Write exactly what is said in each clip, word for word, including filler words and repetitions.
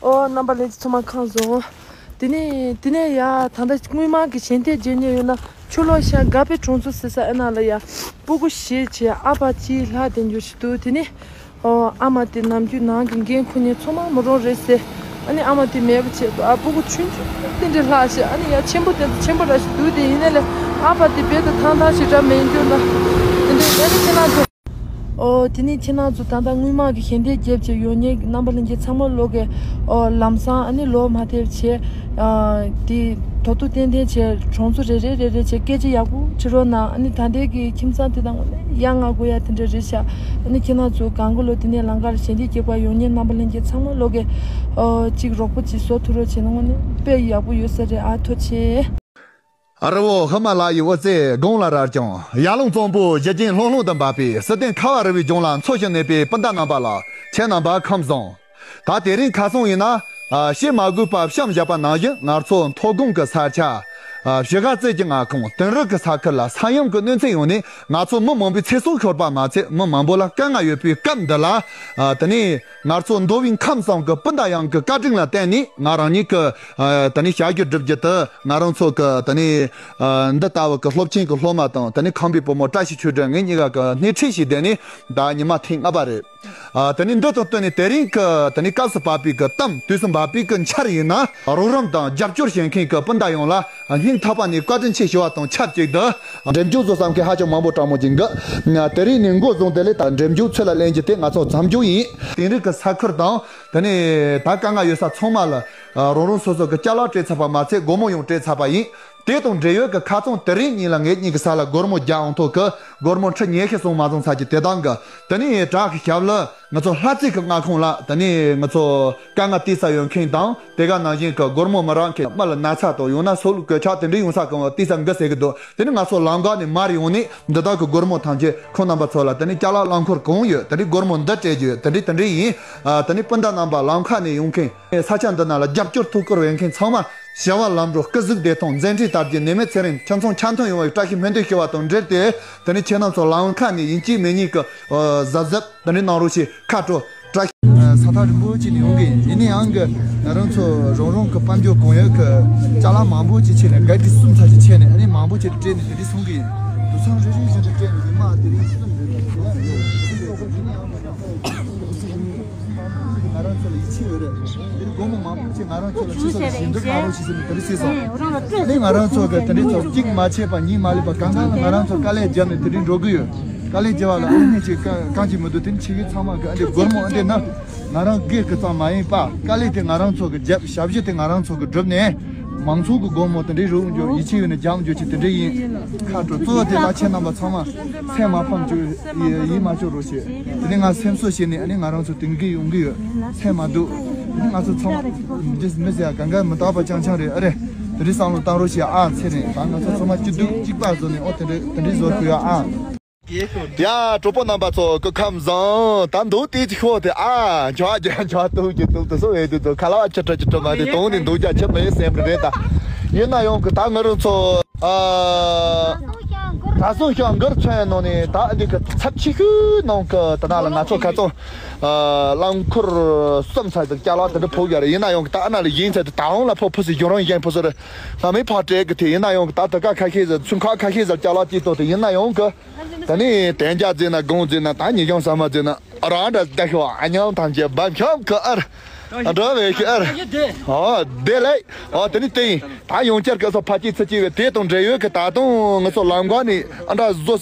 ཨོ། རྣམ་པ་ལྷན་རྒྱས་ཚང་མ་ཁམས་བཟང་། དེ་ནས་དེ་ནས་ཡ་ད་ལྟ་དངུལ་སྨར་གྱི་ཞལ་འདེབས་རྒྱག་མཁན་ཡོད་ན། ཕྱི་ལོགས་ཤར་དགའ་པའི་གྲོང་ཚོ་ཟེར་ས་ཨ་ན་ལ་ཡ། སྤུ་གུ་བཞི་བྱས་ཨ་ཕ་གཅིག་ལྷག་དེ་འདྲ་ཞིག་འདུག་དེ་ནས། ཨོ། ཨ་མ་དེ་ནམ་རྒྱུན་ནང་གི་འགན་ཁུར་མཁན་ཚང་མ་མོ་རང་རེད་ཟེར། ཨ་ནི་ཨ་མ་དེ་མེད་པ་བྱས་འདུག་ཨ། སྤུ་གུ་ཆུང་ཆུང་དེ་འདྲ་ལྷག་བྱས། ཨ་ནི་ཡ་ཆེན་པོ་དེ་ཚོ་ཆེན་པོ་འདྲ་ཞིག་འདུག་དེ་ཡིན་ནའི་ལས་ཨ་ཕ་དེ་རྦད་དེ་ཐང་ཐང་ཞིག་འདྲ་མེད་འགྱུར་ན། དེ་འདྲ་ཨ་ནི་ཁྱེད་རང་ཚོ། ཨོ། དེ་ནས་ཁྱེད་རང་ཚོ་ད་ལྟ་དངུལ་སྨར་གྱི་ཞལ་འདེབས་རྒྱབ་བྱས་ཡོང་མཁན་རྣམ་པ་ལྷན་རྒྱས་ཚང་མ་ལོག་གི། ཨོ། ལམ་སང་ཨ་ནི་ལོག་མ་ཐེབས་བྱས། ཨ། དེ་ཐོག་ཐུག་ཏན་ཏན་བྱས་གྲོང་ཚོ་རེ་རེ་རེ་རེ་བྱས་སྐད་ཆ་ཡག་པོ་དྲི་རོགས་གནང་། ཨ་ནི་ད་ལྟའི་གི་ཁྱིམ་ཚང་དེ་དང་ཡ་ང་དགོས་ཡ་དེ་འདྲ་རེད་ཤག་ཨ་ནི་ཁྱེད་རང་ཚོ་གང་གི་ལོ་དེ་ནས་ལམ་ཁར་ཞལ་འདེབས་རྒྱག་པ་ཡོང་མཁན་རྣམ་པ་ལྷན་རྒྱས་ཚང་མ་ལོག་གི། ཨོ། གཅིག་རོགས་པ་གཅིག་བཟོ་ཐུབ་རོགས་བྱས་ན་དངོས་གནས་དཔེ་ཡག་པོ་ཡོད་ས་རེད། ཨ། ཐུགས་རྗེ་ཆེ། ཨ་རི་བོ་ཧི་མ་ལ་ཡའི་དབུ་རྩེ་དགུང་ལ་རྭ་རྐྱང་། ཡར་ཀླུང་གཙང་པོ་གཞལ་ཆེན་ལྷུང་ལྷུང་དུ་འབབ་པའི་སི་ཏན་ཁ་བ་རི་བོའི་ལྗོངས་ལ་འཚོ་ཞིང་གནས་པའི་སྤུན་ཟླ་རྣམ་པ་ལ་ཁྱེད་རྣམ་པ་ཁམས་བཟང་། ད་དེ་རིང་ཁ་སང་ཡིན་ན། ཨ། བཤད་མ་དགོས་པ་བཤམས་བཞག་པ་ནང་བཞིན་ང་ཚོ་མཐོ་སྒང་གི་ས་ཆ། ཨ། བཞི་ཀ་རྩེ་གི་མངའ་ཁོངས་དིང་རི་གི་ས་ཁུལ་ལ་ས་ཡོམ་གྱི་གནོད་འཚེ་ཡོང་ནས་ང་ཚོ་མི་མང་པོའི་ཚེ་སྲོག་ཤོར་པ་མ་ཚད་མི་མང་པོ་ལ་དཀའ་ངལ་ཡོད་པའི་སྐབས་འདི་ལ། ཨ། དེ་ནས་ང་ཚོ་མདོ་དབུས་ཁམས་གསུམ་གྱི་སྤུན་ཟླ་ཡོངས་ཀྱི་བཀའ་དྲིན་ལ་བརྟེན་ནས་ང་རང་ཉིད་ཀྱི། ཨ། དེ་ནས་བྱ་རྒྱུ་སྒྲུབ་རྒྱུ་དེ། ང་རང་ཚོ་གི་དེ་ནས། ཨ། འདི་ལྟ་བུ་གི་སློབ་ཆེན་གྱི་སློབ་མ་དང་དེ་ནས་ཁམས་པའི་བུ་མོ་བཀྲ་ཤིས་ཆོས་སྒྲོན་ངེད་གཉིས་ཀ་གི་སྣེ་ཁྲིད་བྱས་བསྡད་ནས་ད་ཉི་མ་ཐེངས་ལྔ་པ་རེད། ཨ། དེ་ནས་འདི་དང་བསྟུན་ནས་དེ་རིང་གི་དེ་ནས་སྐབས་སུ་བབས་པའི་གི་གཏམ། དུས་སུ་བབས་པའི་གི་འཆར་ཡིན་ན། རོགས་རམ་དང་རྒྱབ་སྐྱོར་བྱེད་མཁན་གྱི་སྤུན་ཟླ་ཡོངས་ལ་སྙིང་ཐག་པ་ནས་བཀའ་དྲིན་ཆེ་ཞུ་བ་དང་ཆབས་ཅིག་ཏུ། འགྲེམས་སྤྱོད་བཟོ་བསམ་མཁན་ཧ་ཅང་མང་པོ་དྲང་མོ་ཅིག་གི། དེ་རིང་ནས་འགོ་བཟུང་དེ་ལས་ད་འགྲེམས་སྤྱོད་ཚུར་ལ་ལེན་རྒྱུ་དེ་ང་ཚོ་མཚམས་འཇོག་ཡིན། དིང་རི་གི་ས་ཁུལ་དང་དེ་ནས་ད་དཀའ་ངལ་ཡོད་ས་ཚང་མ་ལ། ཨ། རང་རང་སོ་སོ་གི་ཅ་ལག་སྤྲད་ཚར་བ་མ་ཚད་སྒོར་མོ་ཡང་སྤྲད་ཚར་བ་ཡིན། དེ་དང་འབྲེལ་ཡོད་ཀྱི་ཁ་རྩང་དེ་རིང་ཉིན་ལ་ངེད་གཉིས་ཀྱི་ས་ལ་སྒོར་མོ་བརྒྱ་འོང་ཐོག་གི་སྒོར་མོ་ཁྲི་ཉི་ཤུ་སོང་མ་སོང་ཚར་གྱི་དེ་དང་གི། དེ་ནས་བྲག་གི་ཞབས་ལ་ང་ཚོ་ལྷ་རྩེ་གི་མངའ་ཁོངས་ལ་དེ་ནས་ང་ཚོ་དཀའ་ངལ་དེ་ས་ཡོད་མཁན་དང་། དེ་ག་ནང་བཞིན་གྱི་སྒོར་མོ་མི་རག་མཁན། མི་ལ་ན་ཚ་དང་ཡང་ན་སྲོག་ལ་གོད་ཆག་དེ་འདྲ་ཡོང་ས་གང་བ་དེ་ས་འགི་ཟེར་གི་འདུག་དེ་ནི་ང་ཚོ་ལམ་ཁ་ནས་མར་ཡོང་ནས་འདི་དག་གི་སྒོར་མོ་ཐམས་ཅད་ཁོང་རྣམ་པ་ཚོ་ལ། དེ་ནི་ཅ་ལག་རླངས་འཁོར་གང་ཡོད་དེ་འདྲའི་སྒོར་མོ་འདི་སྤྲད་རྒྱུ་ཡོད། དེ་འདྲའི་དེ་འདྲའི་ཡིན། ཨ། དེ་ནི་སྤུན་ཟླ་རྣམ་པ་ལམ་ཁ་ནས་ཡོང་མཁན། ས་ཆ་འདི་ན་ལ་རྒྱབ་སྐྱོར་ཐུགས་ཁུར་འོས་མཁན་ཚང་མ། བྱ་བ་ལམ་འགྲོ། སྐུ་གཟུགས་བདེ་ཐང་། མཛད་འཕྲིན་དར་རྒྱས། ནད་མེད་ཚེ་རིང་། ཁྱིམ་ཚང་ཆ་མཐུན་ཡོང་བའི་བཀྲ་ཤིས་སྨོན་འདུན་ཞུ་བ་དང་འབྲེལ་ཏེ། དེ་ནི་ཁྱེད་རྣམ་ཚོ་ལམ་ཁ་ནས་ཡིན་གཅིག་མིན་གཉིས་ཀྱི་གཟབ་གཟབ་དེ་འདྲ་གནང་རོགས་ཞེས་ཁ་དྲོ་བཀྲ་ཤིས། ས་ཐག་རིང་པོ་ཅིག་ནས་ཡོང་གི་ཡིན་ན་ཡང་གི། ང་རང་ཚོ་རང་རང་གི་དཔལ་འབྱོར་གང་ཡོད་ཀྱི་ཅ་ལག་མང་པོ་ཅིག་ཕྱེ་ནས། ག་དེ་གསུམ་ཚར་ཅིག་ཕྱེ་ནས། ཨ་ནི་མང་པོ་ཅིག་སྤྲད་ནས་དེ་འདྲ་སོང་གི་ཡིན། དུད་ཚང་རེ་རེ་བཞིན་དུ་སྤྲད་ནས་ཉི་མ་དེ་རིང་གསུམ་རེ་རེ་ཡོད། ང་རང་ཚོ་ལ་ཡིད་ཆེས་ཡོད་རེད། དེ་རིང་སྒོར་མོ་མང་པོ་ཅིག་ང་རང་ཚོ་ལ་ཕྱི་ཕྱོགས་ལ་ཞལ་འདེབས་གནང་རོགས་ཞེས་ཟེར་ནས་དེ་འདྲ་གསུངས་སོང་། ཨ་ནི་ང་རང་ཚོ་གི་དེ་འདྲའི་ཚོ་གཅིག་མ་ཆད་པ་གཉིས་མ་སླེབས་པ་གང་ག་ལ་ང་རང་ཚོ་དཀའ་ལས་བརྒྱབ་ནས་དེ་འདྲའི་འགྲོ་གི་ཡོད། དཀའ་ལས་བརྒྱབ་པ་ལ་ཨ་ནི་ཅིག་གང་ཅིག་མི་འདུག་དེ་ནི་ཆེ་གེ་ཚང་མ་གི་ཨ་འདྲའི་སྒོར་མོ་ཨ་འདྲའི་ན། ང་རང་སྒེར་གི་ཙམ་མ་ཡིན་པ། དཀའ་ལས་དེ་ང་རང་ཚོ་གི་བརྒྱབ། ཞབས་ཕྱི་དེ་ང་རང་ཚོ་གི་བསྒྲུབས་ནས། མང་ཚོགས་ཀྱི་སྒོར་མོ་དེ་འདྲའི་རུབ་འགྱོ། ཡིད་ཆེས་ཡོད་ན་རྒྱབ་འགྱོ་ཆེད་དེ་འདྲའི་ཡིན། ཁ་དྲོ་གཙོ་བོ་དེ་ལ་ཁྱེད་རྣམ་པ་ཚང་མ་སེམས་མ་ཕམ་བཅུག་ཡིད་མ་སྐྱོ་རོགས་བྱེད། དེ་ནས་ང་སེམས་གསོ་བྱས་ནས་ཨ་ནི་ང་རང་ཚོ་དེང་གི་ཡོང་གི་ཡོད། སེམས་མ་སྡུག་ང་ཚོ་ཚང་མ་འདི་མི་ཟེར་ཡ་གང་ག་མི་རྟག་པ་རྐྱང་རྐྱང་རེད། ཨ་རེད། དེ་འདྲའི་བསམ་བློ་བཏང་རོགས་བྱེད་ཨ། ཚེ་རིང་། ད་ང་ཚོ་ཚང་མ་སྐྱིད་སྡུག་གཅིག་པ་བཟོ་ནས། ཨོ། དེ་འདྲའི་དེ་འདྲའི་བཟོ་དགོས་ཡ་ཨ། ཡ། གྲོགས་པོ་རྣམ་པ་ཚོ་སྐུ་ཁམས་བཟང་། ད་འདུག་དེ་ཅིག་ཤོག་དེ་ཨ། འཇོག་རྒྱ་འཇོག་ཏུ་གི་ཏུ་དུ་སོ་བས་དུ་དུ་ཁ་ལ་ཅི་ཏྲ་ཅི་ཏྲ་མ་དེ་དོང་ནི་འདུག་རྒྱ་ཆེ་མེད་སེམས་རེད་ད། ཡིན་ན་ཡང་གི་ད་ང་རང་ཚོ་ཨ། ད་སོང་ཤང་མགར་ཚོའི་ནང་ནས་ད་འདི་གི་ཚབ་ཆེ་ཤོས་ནང་གི་ད་ན་ལ་ང་ཚོ་ཁ་ཚོ་ཨ། རླངས་འཁོར་གསུམ་ཚ་དུ་ཅ་ལག་དེ་འདྲ་ཕོག་ཡ་རེད། ཡིན་ན་ཡང་གི་ད་ཨ་ན་ལ་ཡིན་ཚ་དུ་ད་འོང་ལ་ཕོ་ཕུ་སི་ཡོ་རང་ཡན་ཕུ་སི་རེད། ང་མི་ཕ་སྤྲད་གི་དེ་ཡིན་ན་ཡང་གི་ད་ད་ཀ་ཁ་ཤས་ཟེར་ཚུན་ཁ་ཁ་ཤས་ཟེར་ཅ་ལག་ཅིག་ཏོ་དེ་ཡིན་ན་ཡང་གི། ད་ནི་དན་རྒྱ་ཟེར་ན་དགོང་ཟེར་ན་ད་ཉི་ཤང་ས་མ་ཟེར་ན་རང་འདྲ་ད་ཤོ་ཨ་ཉང་ཐམས་ཅད་བབ་ཁྱབ་ཁ་ཨར། ཨ་འདྲ་བས་ཤི་ཨར། ཨོ་དེ་ལས། ཨོ་དེ་ནི་དེ་ཡིན། ད་ཡོང་བསྐྱར་ག་སོ་ཕ་སྐྱིད་ཚི་སྐྱིད་བས་དེ་དང་འབྲེལ་ཡོད་གི་ད་དུང་ང་ཚོ་ལམ་ཁ་ནས་ཨ་འདྲ་བཟོ་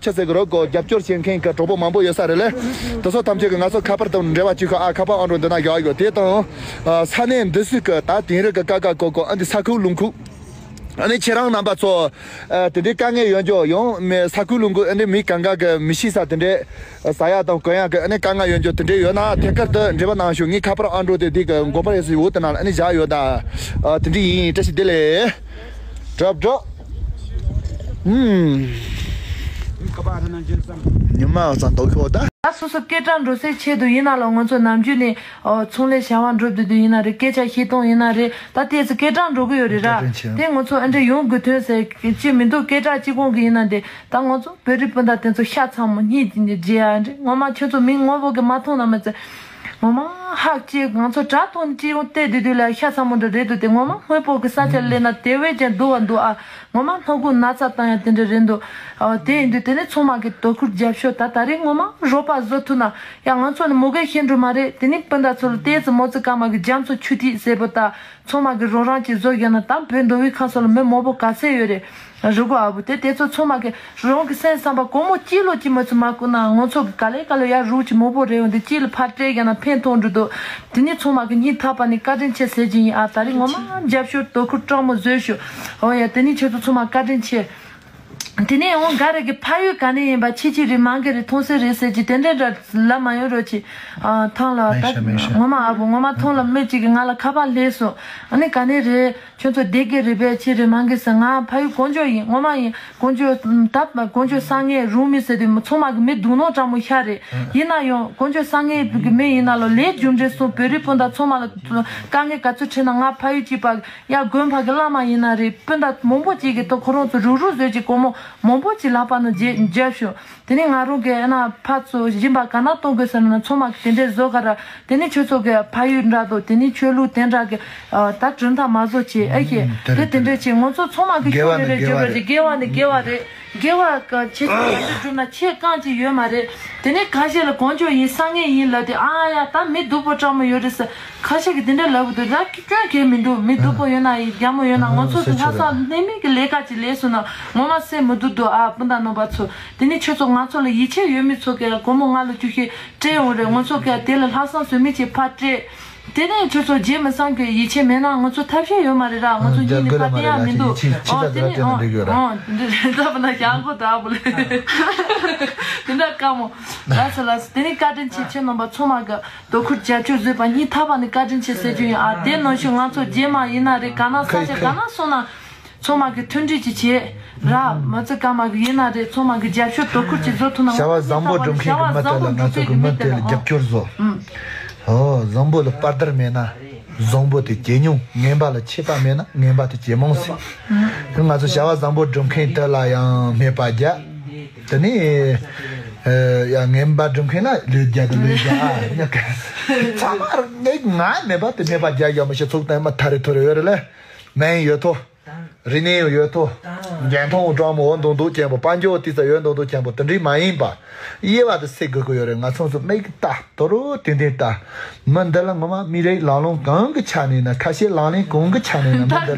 ཆི་ཟེར་གི་རོ་གོ་རྒྱབ་སྐྱོར་བྱེད་མཁན་གི་གྲོགས་པོ་མང་པོ་ཡོད་ས་རེད་ལེ། དེ་ཚོ་ཐམས་ཅད་གི་ང་ཚོ་ཁ་པར་དང་འབྲེལ་བ་བྱེད་ཁ་ཨ་ཁ་པར་ཨ་འགྲོ་འདི་ན་བཞག་ཡོད། དེ་དང་ས་གནས་འདི་སུ་གི་ད་དེང་རིག་གི་ཀ་ཀ་ཀོ་ཀོ་ཨ་འདི་ས་ཁུག་ལུང་ཁུག་ཨ་ནི་ཁྱེད་རང་རྣམ་པ་ཚོ། ཨ། དེ་འདྲའི་དཀའ་ངལ་ཡོད་འཇོག་ཡང་མི་ས་ཁུལ་ལུང་ཁུལ་ཨ་ནི་མི་གང་ག་གི་མི་ཤི་ས་དེ་འདྲའི་ཟ་ཡ་དང་གོན་ཡ་གི་ཨ་ནི་དཀའ་ངལ་ཡོད་འཇོག་དེ་འདྲའི་ཡོད་ན་ཐད་ཀར་དུ་འབྲེལ་བ་གནང་ཤོག་ངའི་ཁ་པར་ཨ་འགྲོ་དེ་དེ་གི་མགོ་པར་ཡོད་སུ་ཡོད་དེ་ནང་ལ་ཨ་ནི་བཞག་ཡོད་ད། ཨ། དེ་འདྲའི་ཡིན། བཀྲ་ཤིས་བདེ་ལེགས། གྲབ་གྲབ། ཨུམ། ཉི་མ་ཙམ་འདུག་ཤོག་ད། ད་སོ་སོ་སྐད་གྲགས་འགྲོ་སའི་ཆེད་དུ་ཡིན་ན་ལ་ང་ཚོ་ནམ་རྒྱུན་ནས། ཨོ། ཚོང་ལས་བྱ་བ་འགྲོ་བསྡད་དུས་ཡིན་ན་རེད། སྐད་ཆ་བཤད་སྟངས་ཡིན་ན་རེད། ད་ལྟའི་ཚེ་སྐད་གྲགས་འགྲོ་གི་ཡོད་རེད་ར། བཀའ་དྲིན་ཆེ། དེ་ང་ཚོ་ཨ་འདྲ་ཡོང་དགོས་དོན་ཟེར་ཅི་མི་འདུག་སྐད་གྲགས་གཅིག་གོང་གི་ཡིན་ན་དེ་ད་ང་ཚོ་བོད་རིགས་སྤུན་ཟླ་དེ་ཚོ་ཤ་ཚ་མོ་གཉིས་དེ་འདྲ་རྗེ་ཨ་འདྲ་ངོ་མ་ཁྱོད་ཚོ་མི་ངོ་བོ་གི་མ་མཐོང་ན་མི་ཚེ་ངོ་མ་ ཧག་ཅིག་ང་ཚོ་དྲ་ཐོག་ནས་ཅི་ཡོང་བལྟས་དུས་དུས་ལ་ཤ་ཚ་མོ་འདྲ་རེད་འདུག་དེ་ངོ་མ་དངོས་པོ་གི་ས་ཆ་སླེབས་ན་དེ་བས་ཀྱང་སྡུག་བ་འདུག་ཨ། ངོ་མ་སྣ་ཁུག་ན་ཚ་བཏང་ཡ་དེ་འདྲ་རེད་འདུག་ཨ། དེ་ཡིན་དུས་དེ་ནས་ཚང་མ་གི་དོ་ཁུར་རྒྱབ་ཤོག་ད་ད་རེས་ངོ་མ་རོགས་པ་བཟོ་ཐུབ་ན་ཡ་ང་ཚོ་ནི་མོ་གལ་ཤེས་འགྲོ་མ་རེད། དེ་ནས་སྤུན་ཟླ་ཚོ་ལ་ཏོག་ཙམ་མོ་ཙི་ཀ་མ་གི་རྒྱ་མཚོ་ཆུ་ཐིགས་ཟེར་པོ་ད། ཚང་མ་གི་རོགས་རམ་ཅིག་བཟོ་བཞག་ན་ད་བོད་མདོ་དབུས་ཁམས་གསུམ་ལ་མི་མང་པོ་ག་ཚད་ཡོད་རེད། རུ་གོ་ཨ་བུ་དེ་དེ་ཚོ་ཚང་མ་གི་རང་གི་སེམས་བསམ་པ་སྒོར་མོ་གཅིག་ལོ་གཅིག་མ་ཚུད་མ་བསྐུར་ན་ང་ཚོ་གི་ག་ལེ་ག་ལེ་ཡར་རུག་ཅིག་མང་པོ་རེད་འོང་། དེ་གཅིག་ལ་ཕར་སྤྲད་བཞག་ན་ཕན་ཐོགས་འགྲོ་འདུག་དེ་ནས་ཚང་མ་གི་སྙིང་ཐག་པ་ནས་བཀའ་དྲིན་ཆེ་ཟེར་གྱི་ཡིན་ཨ། ད་རེས་ངོ་མ་རྒྱབ་སྐྱོར་དོ་ཁུར་སྤྲང་མོ་བཟོས་ཤོག་ཨོ་ཡ་དེ་ནས་ཁྱེད་ཚོ་ཚང་མ་བཀའ་དྲིན་ཆེ། དེ་ནས་འོང་ག་རེ་གི་ཕ་ཡུལ་ག་ནས་ཡིན་པ་ཆེ་ཆེ་རེད་མང་གི་རེད་མཐོང་སྲིད་རེད་ཟེར་གྱི་དེ་འདྲ་འདྲ་ལབ་མ་ཡོང་རོགས་གྱིས། ཨ་ཐང་ལ་མེད་ད་ཤ་མེད་ཤ། ངོ་མ་ཨ་བུ་ངོ་མ་ཐང་ལ་མི་གཅིག་གིས་ང་ལ་ཁ་པར་སླེབས་སོང་། ཨ་ནི་ག་ནས་རེད། ཁྱོད་ཚོ་བསྡད་ཀྱི་རེད་པས་ཆེ་རེད་མང་གི་ཟེར། ང་ཕ་ཡུལ་ཀོང་ཇོ་ཡིན། ངོ་མ་ཡིན། ཀོང་ཇོ་ད་ཀོང་ཇོ་ས་ངན་རུང་མི་ཟེར་དུས་ཚང་མ་གི་མི་སྡུག་ནོ་སྤྲང་མོ་ཤ་རེད། ཡིན་ན་ཡང་ཀོང་ཇོ་ས་ངན་གི་མི་ཡིན་ན་ལོ་ལས་རྒྱུ་འབྲས་སོང་བོད་རིགས་སྤུན་ཟླ་ཚང་མ་ལ་དཀའ་ངལ་ག་ཚོད་འཕྲད་ན་ང་ཕ་ཡུལ་གཅིག་པ། ཡ་དགོན་པ་གི་བླ་མ་ཡིན་ན་རེད། སྤུན་ཟླ་མང་པོ་ཅིག་གིས་ད་ཁོ་རང་ཚོ་རུག་རུག་བཟོས་ཀྱི་སྒོར་མོ་མང་པོ་ཅིག་ལག་པ་ནང་རྒྱབ་རྒྱབ་ཤོག་དེ་ནས་ང་རང་གི་ཨ་ན་ཕར་ཚུར་སྦྱིན་པ་ག་ན་གཏོང་དགོས་ཟེར་ན་ཚང་མ་གི་དེ་འདྲས་བཟོ་ག་ར། དེ་ནས་ཁྱོད་ཚོ་གི་ཕ་ཡུལ་འདྲ་དང་དེ་ནས་ཆོས་ལུགས་དེ་འདྲ་གི་ད་གྲུབ་མཐའ་མ་བཟོ་བྱེད་ཨེ་ཤེས། དེ་དེ་འདྲས་བྱེད་ང་ཚོ་ཚང་མ་གི་ཤོག་རེ་རེ་བརྗོད་པ་རེད། དགེ་བ་ནི་དགེ་བ་རེད། དགེ་བ་ནི་དགེ་བ་རེད། དགེ་བ་ཀ་ཆེ་ཆུང་ག་འདྲ་བསྒྲུབ་ན་ཆེས་རྐང་གཅིག་ཡོད་མ་རེད། དེ་ནས་ཁ་ཤས་ལ་ཀོང་ཇོ་ཡིན་ས་ངན་ཡིན་ལབ་དུས་ཨ་ཡ་ད་མི་སྡུག་པོ་སྤྲང་མོ་ཡོད་རེད་ཟེར། ཁ་ཤས་ཀྱིས་དེ་འདྲ་ལབ་འདུག་ད་སྐྱོན་གང་མི་འདུག་མི་སྡུག་པོ་ཡོད་ན་ཡིན་རྒྱ་མོ་ཡོད་ན་ང་ཚོ་གི་ལྷག་བསམ་ལྷད་མེད་ཀྱི་ལས་ཀ་ཅིག་ལས་སོང་ན་ངོ་མ་སེམས་མི་སྡུག་འདུག་ཨ་སྤུན་ཟླ་རྣམ་པ་ཚོ། དེ་ནས་ཁྱོད་ཚོ་ང་ཚོ་ལ་ཡིད་ཆེས་ཡོད་མི་ཚོ་གིས་སྒོར་མོ་ལྔ་ལོ་བཅུ་བཞི་སྤྲད་ཡོང་རེད། ང་ཚོ་གིས་དེ་ལ་ལྷག་བསམ་ཟོལ་མེད་ཅིག་ཕར་སྤྲད། དེ་ནས་ཁྱོད་ཚོ་རྗེས་མི་སང་གི་ཡིད་ཆེས་མེད་ན་ང་ཚོ་ཐབས་ཤེས་ཡོད་མ་རེད་ར། ང་ཚོ་གཉིས་ནི་ཁ་གཏད་ཡ་མི་འདུག་ཨོ་དེ་ནས་ཨོ་ཨོ་འདི་འདྲ་ད་བུ་ན་ཞང་གོ་ད་བུ་ལེ། དེ་འདྲ་དཀའ་མོ། ལགས་སོ་ལགས་སོ། དེ་ནས་བཀའ་དྲིན་ཆེ་ཁྱེད་རྣམ་པ་ཚང་མ་གི་དོ་ཁུར་རྒྱབ་སྐྱོར་བཟོས་པ་སྙིང་ཐག་པ་ནས་བཀའ་དྲིན་ཆེ་ཟེར་རྒྱུ་ཡིན་ཨ། དེ་ནང་བཞིན་ང་ཚོ་རྗེས་མ་ཡིན་ན་རེད་ག་ན་ས་ཆ་ག་ན་སོང་ན། ཚང་མ་གི་མཐུན་སྒྲིལ་ཅིག་བྱེད་ར། མ་ཚོད་ཀ་མ་གི་ཡིན་ན་རེད། ཚང་མ་གི་རྒྱབ་སྐྱོར་དོ་ཁུར་ཅིག་བཟོ་ཐུབ་ན་བྱ་བ་བཟང་པོ་སྒྲུབ་མཁན་གི་མི་དེ་ལ་ང་ཚོ་གི་མི་དེ་ལ་རྒྱབ་སྐྱོར་བཟོ། ཨོ་བཟང་པོ་ལ་དཔའ་དར་མེད་ན་བཟང་པོ་དེ་ཇེ་ཉུང་། ངན་པ་ལ་ཆད་པ་མེད་ན་ངན་པ་དེ་ཇེ་མང་ཟེར། དེ་ང་ཚོ་བྱ་བ་བཟང་པོ་སྒྲུབ་མཁན་དེ་ལ་ཡང་སྨད་པ་རྒྱག་དེ་ནས་ཡང་ངན་པ་སྒྲུབ་མཁན་ལ་ལོས་རྒྱག་དང་ལོས་རྒྱག་ཨ། ཚང་མ་ངས་ང་མེད་པ་དེ་སྨད་པ་རྒྱག་ཡག་མི་ཤེས་ཚུགས་དང་མ་ཐ་རེ་ཐོ་རེ་ཡོད་རེད་ལེ། མེན་ཡོད་ཐོ། རིག་གནས་ཡང་ཡོད་ཐོ། འགན་ཐོང་སྤྲང་མོ་འོ་མདོག་མདོག་ཅན་པོ་དཔལ་འབྱོར་ཏི་ཙ་ཡོད་མདོག་མདོག་ཅན་པོ་དེ་འདྲའི་མ་ཡིན་པ། དབྱེ་བ་དེ་སེལ་དགོས་ཀྱི་ཡོད་རེད། ང་ཚོ་ཚོ་མིག་ལྟ་དོ་རུ་ཏན་ཏན་ལྟ། མི་འདི་ལ་ངོ་མ་མི་རིགས་ལམ་ལྷོང་གང་གི་ཆ་ནས་ན་ཁ་ཤས་ལག་ལེན་གང་གི་ཆ་ནས་ན་མི་འདི་ལ་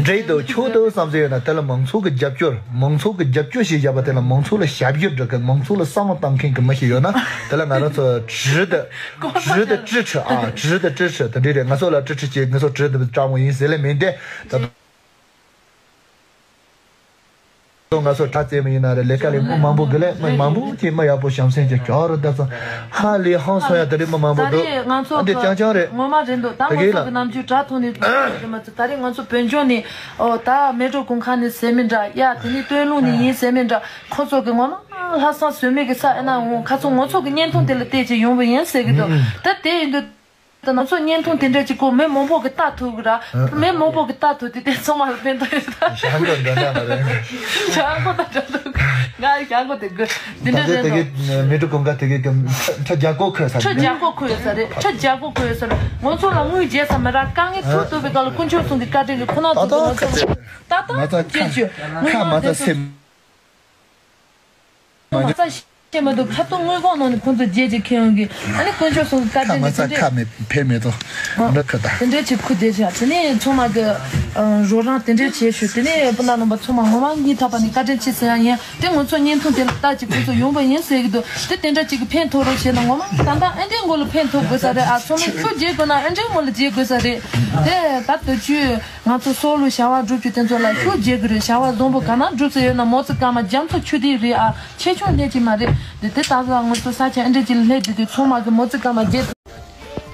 འདྲེ་དང་ཆོས་དང་བསམ་ཚུལ་ཡོད་ན་དེ་ལ་མང་ཚོགས་ཀྱི་རྒྱབ་སྐྱོར་མང་ཚོགས་ཀྱི་རྒྱབ་སྐྱོར་ཞིག་བཞག་པ་དེ་ལ་མང་ཚོགས་ལ་ཞབས་ཞུ་སྒྲུབ་མཁན་མང་ཚོགས་ལ་བསམ་བློ་བཏང་མཁན་གྱི་མི་ཞིག་ཡོད་ན་དེ་ལ་ང་རང་ཚོ་ཇི་ལྟར་ཇི་ལྟར་支持ཨ་ཇི་ལྟར་支持དེ་འདྲ་རེད། ང་ཚོ་ལ་支持བྱེད་ང་ཚོ་ཇི་ལྟར་དྲང་མོ་ཡིན་ཟེར་ལེ་མིན་ཏེ། ད་དུང་ང་ཚོ་དྲ་རྩེད་མོ་ཡིན་ན་རེད། ལས་ཀ་ལས་མི་མང་པོ་གི་ལས་མི་མང་པོ་ཅིག་མི་ཡག་པོ་བྱམས་སེམས་ཀྱི་གྱོ་རུ་ད་ཚོ་ཧ་ལས་ཧང་སོང་ཡ་དེ་རེད། མི་མང་པོ་འདུག་ད་རེས་ང་ཚོ་ཨ་འདི་རྐྱང་རྐྱང་རེད། ངོ་མ་རེད་འདུག་ད་ང་ཚོ་གི་ནམ་རྒྱུན་དྲ་ཐོག་ནས་ད་རེས་ང་ཚོ་བོད་ལྗོངས་ནས་ཨོ་ད་མལ་གྲོ་གུང་ཁ་ནས་ཟེར་མི་འདྲ་ཡ་དེ་ནས་སྟོད་ལུང་ནས་ཡིན་ཟེར་མི་འདྲ་ཁོ་ཚོ་གི་ངོ་མ། ལྷག་བསམ་ཟོལ་མེད་ཀྱི་ས་ཨེ་ན་འོང་ཁ་ཚོ་ང་ཚོ་གི་བརྙན་ཐུང་དེ་ལ་བལྟས་ཀྱི་ཡོང་བ་ཡིན་ཟེར་གི་འདུག་ད་དེ་ཡིན་དུས་ད་ང་ཚོ་བརྙན་ཐུང་དེ་འདྲ་ཅིག་གོ་མི་མང་པོ་གི་ལྟ་ཐུབ་གི་ར། མི་མང་པོ་གི་ལྟ་ཐུབ་དུས་དེ་ཚང་མ་ལ་ཕན་ཐོགས་ཡོད་ད། ཞང་གོ་འདྲ་འདྲ་མ་རེད། ཞང་གོ་ད་འདྲ་འདུག་ང་ཞང་གོ་དེ་དགོས་དེ་འདྲ་ད་རེད་དེ་འདུག་གི་མི་འགྲོ་གོང་ག་དེ་གི་ཁྲ་རྒྱ་གོ་ཁོས་ས་ཁྲ་རྒྱ་གོ་ཁོས་ས་རེད། ཁྲ་རྒྱ་གོ་ཁོས་ས་རེད། ང་ཚོ་ལ་དངུལ་རྒྱས་ས་མི་ར་དཀའ་ངལ་ཐུག་ཐུབ་པའི་སྐབས་ལ་དཀོན་མཆོག་གསུམ་གི་བཀའ་དྲིན་གི་ཁོ་ན་ཐུག་ཐུབ་ང་ཚོ་ད་ད་ཁ་ཁ་མ་ཚ་སེམས། མ་རྩ་ཤེས་མ་འདུག་ཁ་ཐུག་དངུལ་ཁང་ནང་ནས་ཁོང་ཚོ་རྗེས་ཀྱི་ཁེ་ཡོང་གི་ཨ་ནི་དཀོན་མཆོག་གསུམ་གི་བཀའ་དྲིན་གི་ཁ་མེད་ཕེ་མེད་དོ། འདྲ་ཁ་ད་དེ་འདྲས་ཆེ་ཁུ་དེ་ཆ་དེ་ནས་ཚང་མ་གི་རོགས་རམ་དེ་འདྲས་བྱེད་ཞུ། དེ་ནས་སྤུན་ཟླ་རྣམ་པ་ཚང་མ་ངོ་མ་སྙིང་ཐག་པ་ནས་བཀའ་དྲིན་ཆེ་ཟེར་ཡ་ཡིན། དེ་ང་ཚོ་བརྙན་ཐུང་དེ་ལ་ལྟ་ཅིག་ཁོང་ཚོ་ཡོང་བ་ཡིན་ཟེར་གི་འདུག་དེ་དེ་འདྲ་ཅིག་གི་ཕན་ཐོགས་རོགས་བྱས་ན་ངོ་མ་ད་ལྟ་ཨེ་འདྲས་མགོ་ལ་ཕན་ཐོགས་དགོས་ས་རེད། ཨ་ཚང་མས་ཁྱོད་རྗེས་དགོས་ན་ཨེ་འདྲས་མགོ་ལ་རྗེས་དགོས་ས་རེད། དེ་ད་དུ་ཆུ། ང་ཚོ་སྲོག་ལུས་བྱ་བ་སྒྲུབ་རྒྱུ་དེ་ཚོ་ལ་ཤུགས་རྒྱག་གི་རེད། བྱ་བ་བཟང་པོ་ག་ན་སྒྲུབ་ས་ཡོད་ན་མོ་ཙི་ཀ་མ་རྒྱ་མཚོ་ཆུ་ཐིགས་རེད་ཨ། ཆེ་ཆུང་ལྷད་ཀྱི་མ་རེད། དེ་དེ་ད་ལྟ་ང་ཚོ་ས་ཆ་ཨེ་འདྲ་ཅིག་ལ་སླེབས་དེ་དུས་ཚང་མ་གི་མོ་ཙི་ཀ་མ་རྒྱས།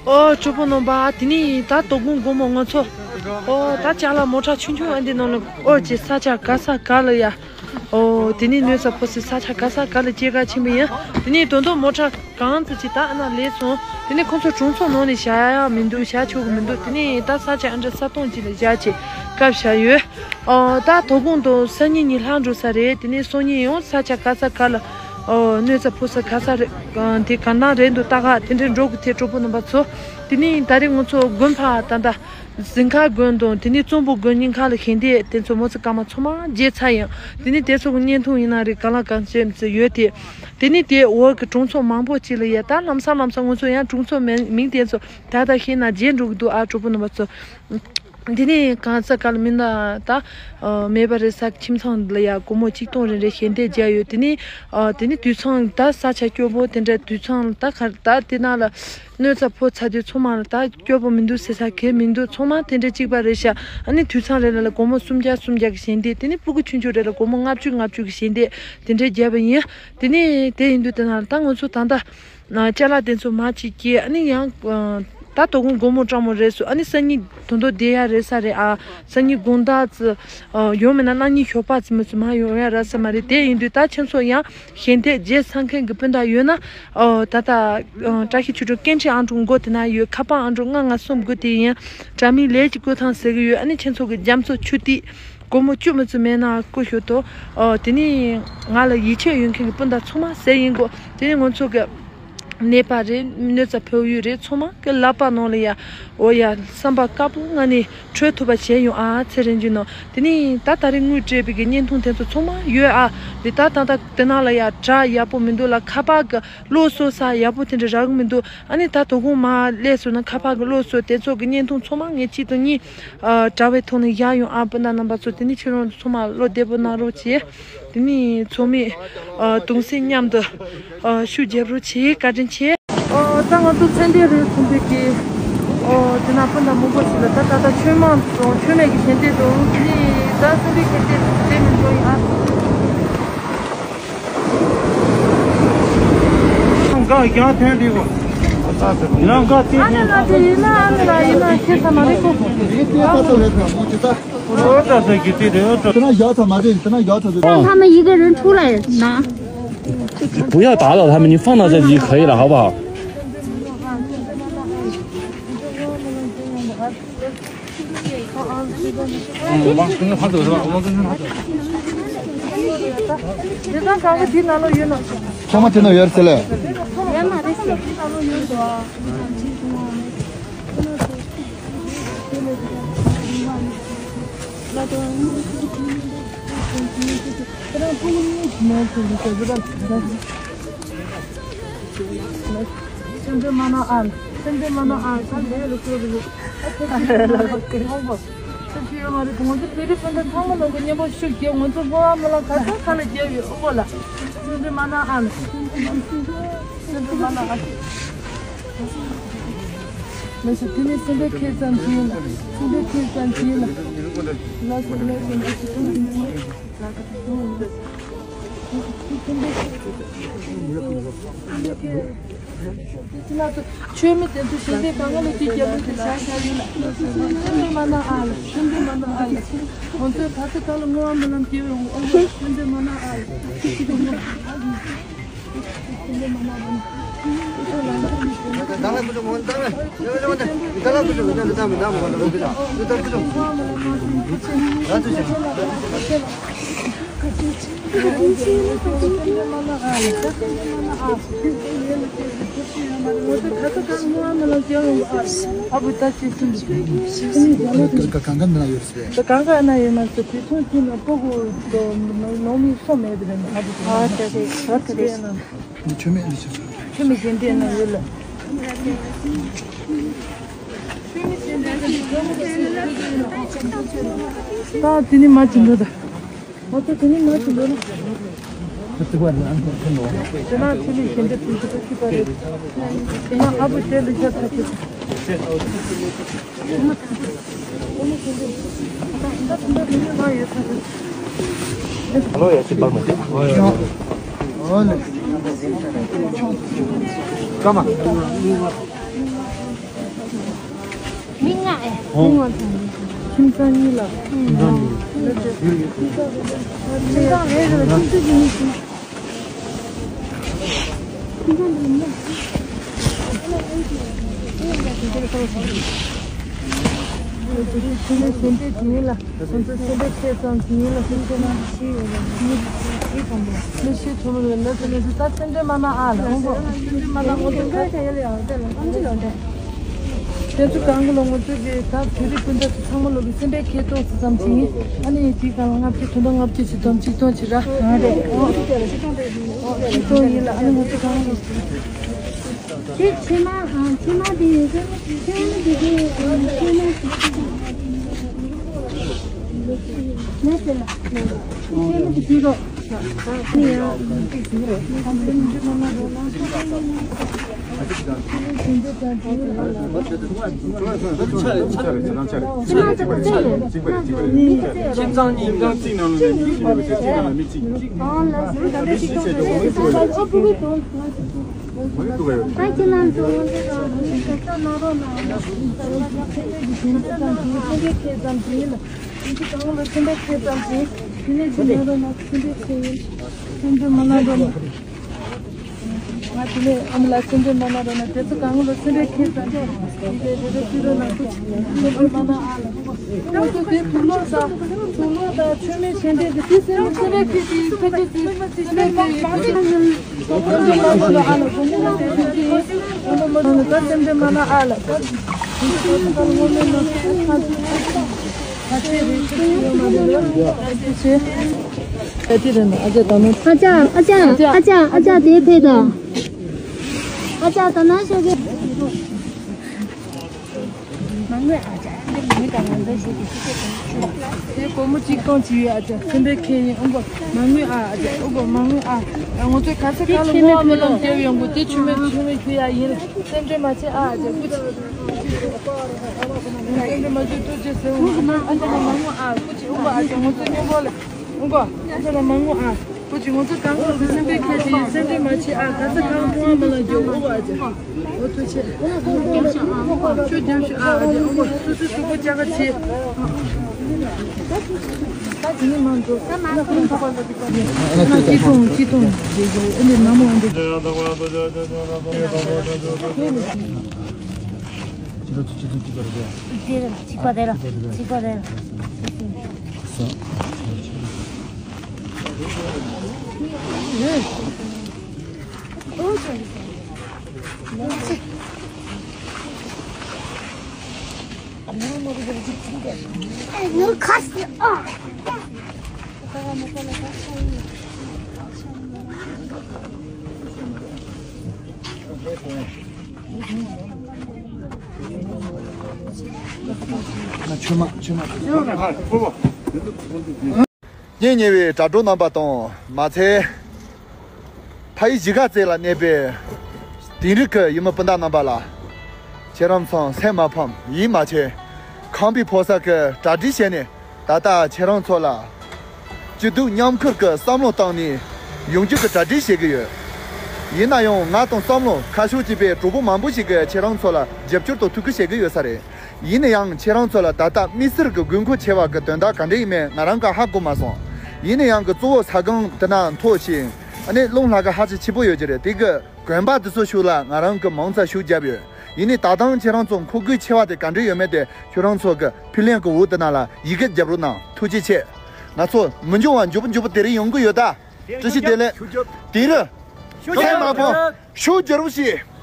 ཨོ་གྲོགས་པོ་རྣམ་པ་དེ་ནས་ད་དོ་དགོང་དགོང་མོ་ང་ཚོ་ཨོ་ད་ཅ་ལག་མོ་ཊ་ཆུང་ཆུང་ཨེ་འདི་ནང་ལ་ཨོ་ཅེ་ས་ཆ་ག་ས་ག་ལ་ཡ། ཨོ་དེ་ནས་གནོད་ས་ཕོག་སའི་ས་ཆ་ག་ས་ག་ལ་སྐྱེལ་ག་ཕྱིན་པ་ཡིན། དེ་ནས་དོན་དུ་མོ་ཊ་གང་ཙམ་ཅིག་ད་ཨ་ན་ལས་སོང་། དེ་ནས་ཁོང་ཚོ་གྲོང་ཚོ་ནང་ནས་བཞག་ཡ་མི་འདུག་བཞག་ཆོག་གི་མི་འདུག་དེ་ནས་ད་ས་ཆ་ཨ་འདྲ་ས་སྟོང་ཅིག་ལ་བཞག་ཅིག་བཀབ་བཞག་ཡོད། ཨོ་ད་དོ་དགོང་དང་སང་ཉིན་གཉིས་ལྷག་འགྲོ་ས་རེད། དེ་ནས་སང་ཉིན་ཡང་ས་ཆ་ག་ས་ག་ལ་ ཨོ། གནོད་འཚེ་ཕོག་ས་ག་ས་རེད། ཨ། དེ་ག་ན་རེད་འདུག་ལྟ་ག་དེ་འདྲའི་འགྲོ་གི་ཐད་གྲོགས་པོ་རྣམ་པ་ཚོ། དེ་ནས་ད་རེས་ང་ཚོ་དགོན་པ་ད་ལྟ་གཟིམ་ཁང་དགོན་དང་དེ་ནས་གཙང་པོ་དགོན་གཉིས་ཁག་ལ་ཞལ་འདེབས་དེ་ཚོ་མོ་ཚོ་སྐར་མ་ཚང་མ་བརྗེད་ཚར་ཡང་། དེ་ནས་དེ་ཚོ་གི་བརྙན་ཐུང་ཡིན་ན་རེད། གང་ལ་གང་འཚམ་ཚོ་ཡོད་དེ། དེ་ནས་དེ་འོག་གི་གྲོང་ཚོ་མང་པོ་ཅིག་ལ་ཡ་ད་ལམ་སང་ལམ་སང་ང་ཚོ་ཡང་གྲོང་ཚོ་མིང་མིང་དེ་ཚོ་ད་ལྟ་ཤེས་ན་བརྗེད་འགྲོ་གི་འདུག་ཨ། གྲོགས་པོ་རྣམ་པ་ཚོ། དེ་ནས་གང་ས་ག་ལ་མིན་ན་ད་ཨ་མེད་པ་རེད་ས་ཁྱིམ་ཚང་ལ་ཡ་སྒོར་མོ་གཅིག་སྟོང་རེ་རེ་ཞལ་འདེབས་བརྒྱབ་ཡོད། དེ་ནས་ཨ་དེ་ནས་དུད་ཚང་ད་ས་ཆ་སྐྱོ་པོ་དེ་འདྲ་དུད་ཚང་ད་ག་ད་དེ་ནང་ལ་གནོད་འཚེ་ཕོག་ཚར་དུས་ཚང་མ་ལ་ད་སྐྱོ་པོ་མི་འདུག་ཟེར་ས་གང་མི་འདུག་ཚང་མ་དེ་འདྲ་གཅིག་པ་རེད་ཤག་ཨ་ནི་དུད་ཚང་རེ་རེ་ལ་སྒོར་མོ་སུམ་བརྒྱ་སུམ་བརྒྱ་གི་ཞལ་འདེབས། དེ་ནས་སྤུ་གུ་ཆུང་ཆུང་རེ་ལ་སྒོར་མོ་ལྔ་བཅུ་ལྔ་བཅུ་གི་ཞལ་འདེབས་དེ་འདྲ་བརྒྱབ་པ་ཡིན། དེ་ནས་དེ་ཡིན་དུས་དེ་ནང་ལ་ད་ང་ཚོ་ད་ལྟ། ཅ་ལག་དེ་ཚོ་མར་ཅིག་སྐྱེལ། ཨ་ནི་ཡང་ད་དོ་དགོང་དགོང་མོ་སྤྲང་མོ་རེད་སོ། ཨ་ནི་སང་ཉིན་དོན་དུ་བསྡད་ཡ་རེད་ས་རེད་ཨ། སང་ཉིན་དགོང་དག་ཙི་ཡོང་མེད་ན་གནངས་ཉིན་ཞོགས་པ་ཙི་མོ་ཙི་མར་ཡོང་ཡ་རེད་ས་མ་རེད། དེ་ཡིན་དུས་ད་ཁྱེད་ཚོ་ཡང་ཞལ་འདེབས་བརྗེད་ཚར་མཁན་གྱི་སྤུན་ཟླ་ཡོད་ན། ད་ལྟ་བཀྲ་ཤིས་ཆོས་སྒྲོན་སྐད་འཕྲིན་ཨང་གྲངས་མགོ་དེ་ན་ཡོད། ཁ་པར་ཨང་གྲངས་ལྔ་ལྔ་གསུམ་དགུ་དེ་ཡིན། དྲ་མིག་ལས་ཀྱི་བསྐོས་ཐང་ཟེར་གི་ཡོད། ཨ་ནི་ཁྱེད་ཚོ་གི་རྒྱ་མཚོ་ཆུ་ཐིགས། སྒོར་མོ་བཅུ་མི་ཚོ་མེད་ན་བསྐུར་ཤོག་དོ། ཨོ། དེ་ནས་ང་ལ་ཡིད་ཆེས་ཡོད་མཁན་གྱི་སྤུན་ཟླ་ཚང་མ་ཟེར་ཡིན་གོ། དེ་ནས་ང་ཚོ་གི་ནད་པ་རེད། གནོད་འཚེ་ཕོག་ཡུལ་རེད། ཚང་མ་གི་ལག་པ་ནང་ལ་ཡ། ཨོ་ཡ། བསམ་པ་དཀར་པོ་ངང་ནས་འཕྲོད་ཐུབ་པ་བྱས་ཡོང་ཨ། ཚེ་རིང་ཅུ་ནོ། དེ་ནས་ད་ད་རེས་དངུལ་སྤྲད་པའི་གི་བརྙན་ཐུང་དེ་ཚོ་ཚང་མ་ཡོད་ཨ། རེད། ད་ད་ད་དེ་ནང་ལ་ཡ་དྲ་ཡག་པོ་མི་འདུག་ལ། ཁ་པར་གི་གློག་གསོག་ས་ཡག་པོ་དེ་འདྲ་རག་གི་མི་འདུག་ཨ་ནི་ད་དོ་དགོང་མར་སླེབས་སོང་ན་ཁ་པར་གི་གློག་གསོག་དེ་ཚོ་གི་བརྙན་ཐུང་ཚང་མ་ངས་གཅིག་དང་གཉིས། ཨ། དྲ་བའི་ཐོག་ནས་བཞག་ཡོང་ཨ། སྤུན་ཟླ་རྣམ་པ་ཚོ། དེ་ནས་ཁྱེད་རང་ཚོ་ཚང་མ་བློ་བདེ་པོ་གནང་རོགས་བྱེད། དེ་ནས་ཚང་མས་ཨ་གདུང་སེམས་མཉམ་དུ་ཨ་ཤུགས་རྒྱབ་རོགས་བྱེད། བཀའ་དྲིན་ཆེ། ཨ། ད་ང་ཚོ་ཚེ་འདས་རེད་ཟིན་པའི་གི། ཨོ། དེ་ན་སྤུན་ཟླ་མང་པོ་ཞིག་ལ་ད་ད་ལྟ་མཆོད་མེ་དང་མཆོད་མེ་གི་ཞལ་འདེབས་དང་། དེ་ནས་ད་ཚེ་འདས་ཀྱི་ཞལ་འདེབས་དེ་མི་འགྲོ་ཡིན་ཨ། ང་ག་ཡང་ཐོན་འདི་གོ། ང་ག་ཏི་ཨ་ནི་ལ་དེ་ཡིན་ན་ཨ་ནི་ལ་ཡིན་ན་ཁྱེད་ཚང་མ་རེད་གོ། ཨོ་ད་ད་གི་ཏི་རེད། ཨོ་ད། 他们一个人出来拿。不要打扰他们，你放到这里就可以了，好不好？ དེ་དང་གང་གི་དེ་ནང་ལོགས་ཡོད་ན། ཚང་མ་དེ་ནང་ཡོད་ཟེར་ལེ། ཡོད་མ་རེད་ཟེར། དེ་ནང་ལོགས་ཡོད་འདུག་ཨ། ཁྱེད་རང་ཕྲུ་གུ་གཉིས་མེད་ཟེར་གྱི་ཟེར་གྱི་རེད། སེམས་ཁྲལ་མ་གནང་ཨ། སེམས་ཁྲལ་མ་གནང་ཨ། ཁ་ལས་ལ་སྐྱོ་གི་རེད། ཨ་ཁྱེད་ཚོ་ཡོད་མ་རེད། ཁྱེད་ཚོ་ཡོད་མ་རེད། ང་ཚོ་བོད་རིགས་སྤུན་ཟླ་ཚང་མ་ལ་གི་མཉམ་པོ་ཤུགས་རྒྱབ། ང་ཚོ་སྔོན་མ་ལ་ག་ཚོད་ཁ་ལ་རྒྱབ་ཡོད་ཨོ་ལ། སེམས་ཁྲལ་མ་གནང་ཨ། སེམས་ཁྲལ་མ་གནང་ཨ། ལགས་སོ། དེ་ནས་སེམས་ཁྲལ་ཁེལ་ཙམ་གྱིས་ལ། སེམས་ཁྲལ་ཁེལ་ཙམ་གྱིས་ལ། ལགས་སོ་ལགས་སོ་ལགས་སོ། མཆོད་མེ་དེ་ཚོ་ཞལ་འདེབས་གང་ག་ལ་དེ་རྒྱབ་ལོགས་དེ་བཞག་བཞག་ཡིན་ལ། སེམས་ཁྲལ་མ་གནང་ཨ་ལ། སེམས་ཁྲལ་མ་གནང་ཨ་ལ། ང་ཚོས་ད་ལྟ་ད་ལ་བསྔོ་བ་སྨོན་ལམ་སྐྱེ་བའི་འོང་ཨ་ལ། སེམས་ཁྲལ་མ་གནང་ཨ་ལ། ཨ་བུ་ད་ཅི་སུན་ད་གང་ག་ན་ཡོད་རེད། ད་གང་ག་ན་ཡོད་མ་ཟེར། དུས་ཐུང་ཐུང་ན་སྤུ་གུ་ནང་མི་སོང་མེད་པ་རེད། ཨ་བུ་ད་ཨ་ད་རེད་ད་རེད། ཆོས་མེད་ལ་ཆོས་མེད་ཟིན་དེ་ན་ཡོད་ལ། ད་དེ་ནི་མ་བྱིན་འགྲོ་ད། ང་ཚོ་དེ་ནི་མ་བྱིན་འགྲོ་ན། དེ་ན་ཆུ་ལི་ཞིང་འདེབས་དུས་ཚོད་ཅི་པ་རེད། དེ་ན་ཨ་བུ་དེ་ལ་ཤ་ཚ་ཆེ། ཨ་ལོ་ཡ་ཅི་པར་མ་བྱེད། ཨོ་ལེ། ཀ་མ། མི་ལྔ་ཨེ། ཁྱིམ་ཚང་གཉིས་ལ། ཁྱིམ་ཚང་གཉིས། ཁྱིམ་ཚང་རེ་རེ་ལ་ཁྱིམ་ཚང་གཉིས་གཉིས་ཤིག་ལས་བྱེད་ཚོ་ལ་ལས་ཚོ་ལས་ཚོ་ད་སེམས་ཁྲལ་མ་གནང་ཨ་ལ་འོང་གོ། སེམས་ཁྲལ་མ་གནང་ངོ་ཚོ་ཁ་ཁ་ཡ་ལ་ཡ་ལ་ལ་ཨམ་ཅི་ལོ་འདྲ། དེ་ཚོ་གང་གི་ལོ་ངོ་ཚོ་གི་ད་བོད་རིགས་སྤུན་ཟླ་ཚོ་ཚང་མ་ལོ་གི་སེམས་པའི་ཁེ་ཏོག་ཙམ་ཅིག་ཡིན། ཨ་ནི་དེའི་སྒང་ལ་ལྔ་བཅུ་དོན་དག་ལྔ་བཅུ་ཞིག་དོམ་གཅིག་སྟོང་ཅིག་ར། ཨ་རེད། གཅིག་སྟོང་ཡིན་ལ་ཨ་ནི་ང་ཚོ་གང་ལོ། ཁྱེད་ཕྱི་མ་ཨ་ཕྱི་མ་དེ་ཡིན་ཟེར་ན་ཕྱི་མ་དེ་དེ་ཕྱི་མ་དེ་ཕྱི་མ་དེ་ཕྱི་རོགས། ཁྱིམ་ཚང་གཉིས་ཀྱང་གཅིག་ནང་ལ་མི་གཅིག་ཡོད་པའི་ཚེ་གཅིག་ནང་ལ་མི་གཅིག་ང་དེ་ནས་ཨ་མ་ལ་སེམས་ཁྲལ་མ་གནང་རོགས་གནང་། དེ་ཚོ་གང་ལ་སེམས་ཁྲལ་ཁྱེད་ཙམ་ཞིག་དེ་རེ་རེ་ཕུལ་རོགས་གནང་། སེམས་ཁྲལ་མ་གནང་ཨ་ལ། ང་ཚོ་དེ་དུག་ལོག་དང་དུག་ལོག་དང་མཆོད་མེ་ཆེན་འདྲེ་དེ་དེ་སེམས་ཁྲལ་ཁྱེད་ཀྱིས་ཕུལ་དེ་སེམས་ཁྲལ་ཁྱེད་ཀྱིས་ཕུལ་ཨ་ལ། དགོང་མོ་ལ་དེ་དེ་ཡིན། དགོང་མོ་མ་དུག་ལ་ད་སེམས་ཁྲལ་མ་གནང་ཨ་ལ། ད་དེ་ཚོ་དུག་ལོག་དང་དངོས་གནས་ནང་ཁ་ཆེ་རེད་ཁྱེད་ཀྱིས་ཡོད་མ་རེད་ལ། ད་དེ་རེད་ན་ཨ་ཅག་ད་ནོ། ཨ་ཅག་ཨ་ཅག་ཨ་ཅག་ཨ་ཅག་དེ་ཕེབས་དང་། ཨ་ཅག་ད་ན་ཤོག་གི། མ་དངུལ་ཨ་ཅག་འདི་མི་དང་ང་ཚོ་ཞིག་གི་ཤི་ཁེ་དང་ཆུ་ལ། དེ་སྒོར་མོ་གཅིག་སྟོང་གཅིག་ཡོད་ཨ་ཅག་སེམས་པའི་ཁེ་ཡིན་ཨོ་གོ། མ་དངུལ་ཨ་ཨ་ཅག་ཨོ་གོ་མ་དངུལ་ཨ། ང་ཚོ་ག་ས་ག་ལ་དངུལ་ཨ་མ་ལོང་རྒྱབ་ཡོང་གོ། དེ་ཆུ་མེད་ཆུ་མེད་ཁྱོད་ཡ་ཡིན། སེམས་ཁྲལ་མ་བྱེད་ཨ་ཨ་ཅག་སྐུ་མཁྱེན། སེམས་ཁྲལ་མ་བྱེད་ཐུགས་རྗེ་ཆེ་ཨོ་གོ། ཨ་ཅག་ལ་མ་དངུལ་ཨ་སྐུ་མཁྱེན་ཨོ་གོ། ཨ་ཅག་ང་ཚོ་མཉམ་པོ་ལ། ཨོ་གོ། ཨ་ཅག་ལ་མ་དངུལ་ཨ། ཁོ་ཅིག་ང་ཚོ་གང་ག་སེམས་པའི་ཁྱད་དེ་སེམས་ཁྲལ་མ་བྱེད་ཨ། ག་ཚ་གང་ཕོ་བ་མ་ལ་འཇོག་ཨོ་བ་ཅེ། ཨོ་ཐུགས་རྗེ་ཆེ། ཨོ་ཁྱོད་རྒྱབ་ཤོག་ཨ། ཨ་ཅེ་ཨོ་སུ་སུ་སུ་པོ་ཅག་ག་ཆེ། ད་དེ་ནི་མ་འགྲོ། ད་མ་འགྲོ། ཅི་ཐོང་ཅི་ཐོང་། ཨ་ནི་མ་མོ་འདི། ཅི་ཐོང་ཅི་ཐོང་ཅི་ཐོང་། དེ་རེད། གཅིག་པ་དེ་ར། གཅིག་པ་དེ་ར། ཆུ་མ་ཆུ་མ། གཉེན་ཉེ་བའི་དྲ་གྲོགས་རྣམ་པ་དང་མ་ཚད། ཕ་ཡུལ་གཞིས་ཀ་རྩེ་ལ་གནས་པའི་དིང་རི་གི་ཡུལ་མི་སྤུན་ཟླ་རྣམ་པ་ལ། ཁྱེད་རང་ཚོ་སེམས་མ་ཕམ་ཡིད་མ་ཆེས། ཁམས་པའི་ཕོ་གསར་གྱི་གྲ་སྒྲིག་བྱས་ནས་ད་ལྟ་ཁྱེད་རང་ཚོ་ལ། སྐྱིད་སྡུག་མཉམ་ཁུར་གྱི་བསམ་བློ་བཏང་ནས་ཡོང་རྒྱུ་གི་གྲ་སྒྲིག་བྱེད་ཀྱི་ཡོད། ཡིན་ན་ཡང་ང་དང་བསམ་བློ་ཁ་ཕྱོགས་གཅིག་པའི་གྲོགས་པོ་མང་པོ་ཞིག་གིས་ཁྱེད་རང་ཚོ་ལ་རྒྱབ་སྐྱོར་དང་ཐུགས་ཁུར་བྱེད་ཀྱི་ཡོད་ས་རེད། ཡིན་ན་ཡང་ཁྱེད་རང་ཚོ་ལ་ད་ལྟ་དམིགས་བསལ་གྱི་དགོས་མཁོ་ཆེ་བ་གི་དོན་དག་ག་འདྲ་ཡིན་མིན་ང་རང་གིས་ཧ་གོ་མ་སོང་། ཡིན་ན་ཡང་གི་གཙོ་བོ་ས་སྒང་དེ་ན་མཐོ་ཞིང་། ཨ་ནི་རླུང་ལྷགས་ཀ་ཧ་ཅང་ཆེ་པོ་ཡོད་ཀྱི་རེད། དེ་གི་གོན་པ་དེ་ཚོ་ཤུགས་ལ་ང་རང་གིས་མང་ཙམ་ཤུགས་བརྒྱབ་ཡོད། ཡིན་ནའི་ད་ཐེངས་ཁྱེད་རང་ཚོ་མཁོ་དགོས་ཆེ་བ་དེ་ག་འདྲ་ཡོད་མེད་དེ་ཁྱེད་རང་ཚོ་གི་ཕུལ་ལན་གི་འོག་དེ་ན་ལ་ཡི་གེ་བརྒྱབ་རོགས་གནང་། ཐུགས་རྗེ་ཆེ། ང་ཚོ་མི་འགྱུར་བ་མགྱོགས་པོ་མགྱོགས་པོ་དེ་རིང་ཡོང་གི་ཡོད་ད། བཀྲ་ཤིས་བདེ་ལེགས། དིང་རི། སེམས་མ་ཕམ། ཤུགས་རྒྱབ་རོགས་བྱེད།